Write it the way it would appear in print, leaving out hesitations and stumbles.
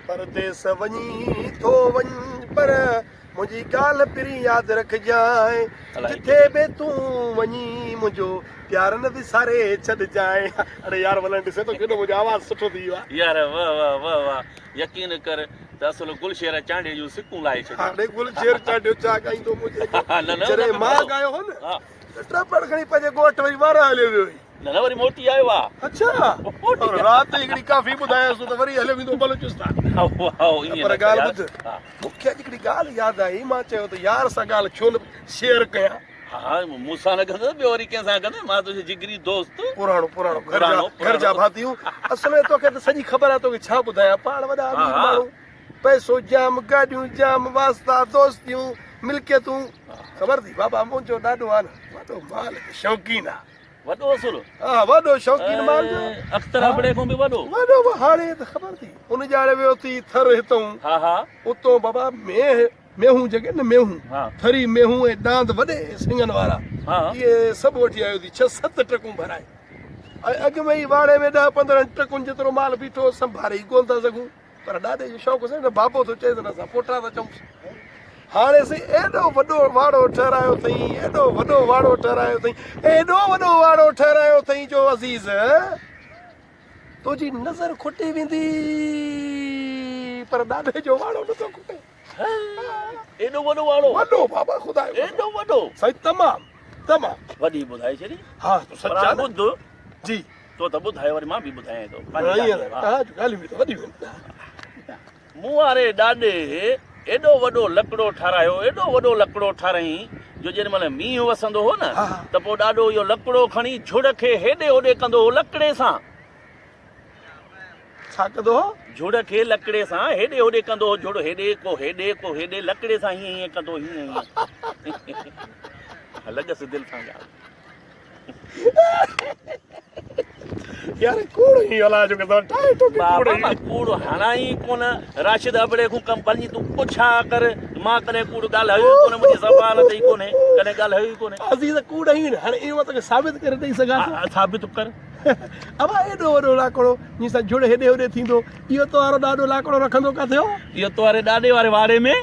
پرديس وڃين ٿو وڃ پر منهنجي ڳالهه پرين ياد رکجانء جٿي به تون وڃين منهنجو پيار نه وساري ڇڏجانء. اڙي يار ولڻ ڏسين ٿو ڪيڏو منهنجو آواز سٺو ٿي ويو آهي. يار واه واه واه واه يقين ڪر ته اصل گلشير چانڊيي جون سڪون لاهي ڇڏيون. هاڻي گلشير چانڊيو ڇا ڳائيندو منهنجي اڳيان. جڏهن مان ڳايو هو نه ته ٽپڙ کڻي پنهنجي ڳوٺ وري وارهه هليو ويو هئي. نه نه وري موٽي آيو آ. اڇا رات هڪڙي ڪافي ٻڌايس ته وري هليو ويندو بلوچستان. پر ڳالهه ٻڌ مون کي اڄ هڪڙي ڳالهه ياد آئي مان چيو ته يار سان ڳالهه ڇو نه شيئر ڪيان. ها مون سان نه ڪندو ٻيو وري ڪنهن سان ڪندين مان تنهنجو جگري دوست. پراڻو پراڻو گهر جا گهر جا ڀاتيون اصل ۾ توکي ته سڄي خبر آ توکي ڇا ٻڌايان پاڻ وڏا امير ماڻهو پئسو جام گاڏيون جام واسطا دوستيون ملڪيتون خبر ٿي بابا منهنجو ڏاڏو آ نه وڏو مال جو شوقين آ. وڏو اصل. ها وڏو شوقين مال جو. اختر ابڙي کان به وڏو. وڏو هاڻي ته خبر ٿي ان ڄاڙي ويو ٿي ٿر هتون. ها ها. اتون بابا مينهن مينهون جيڪي نه مينهون ٿري مينهون ۽ ڏاند وڏي سنگن وارا اهي سڀ وٺي آيو ٿي ڇهه ست ٽرڪون ڀرائي ۽ اڳ ۾ ئي واڙي ۾ ڏهه 15 ٽرڪن جيترو مال بيٺو سنڀاري ئي ڪونه ٿا سگهون. پر ڏاڏي جو شوق سائين ته بابو ٿو چئي ته اسان پوٽا ٿا چئونس. هاڻي سائين ايڏو وڏو واڙو ٺهرايو اٿئي، ايڏو وڏو واڙو ٺهرايو اٿئي، ايڏو وڏو واڙو ٺهرايو اٿئي جو عزيز تنهنجي نظر کٽي ويندي پر ڏاڏي جو واڙو نٿو کٽي. ايڏو وڏو واڙو؟ وڏو بابا خدا جو قسم. ايڏو وڏو؟ سائين تمام تمام. وڏي ٻڌائي ڇڏي. ها تو سچ آ نه. ٻڌ. جي. تو ته ٻڌايو وري مان به ٻڌايان ٿو. مون واري ڏاڏي ايڏو وڏو لڪڙو ٺارايو، ايڏو وڏو لڪڙو ٺارايائين جو جيڏي مهل مينهن وسندو هو نه ته پوء ڏاڏو اهو لڪڙو کڻي جھڙ کي هيڏي هوڏي ڪندو هو لڪڙي سان. ڇا ڪندو هو؟ جھڙ کي لڪڙي سان هيڏي هوڏي ڪندو هو، جھڙ هيڏي ڪو هيڏي ڪو هيڏي لڪڙي سان هيئن هيئن ڪندو هو هيئن هيئن. لڳس دل سان ڳالهه. يار ڪوڙ هي الا جو ڪندو ٺاهي ٿو ڪي ڪوڙ بابا مان ڪوڙ هڻان ئي ڪونه راشد ابڙي کون ڪم پنهنجي تون پڇا ڪر مان ڪڏهن ڪوڙ ڳالهايو ئي ڪونه منهنجي زبان تي ئي ڪونهي ڪڏهن ڳالهايو ئي ڪونهي. عزيز ڪوڙ هين هاڻي اهو مان توکي ثابت ڪري ڏئي سگهان ٿو. ثابت ڪر. ابا ايڏو وڏو لاڪڙو جنهن سان جھڙ هيڏي هوڏي ٿيندو اهو تو وارو ڏاڏو لاڪڙو رکندو ڪاٿي هو؟ اهو تو واري ڏاڏي واري واڙي ۾.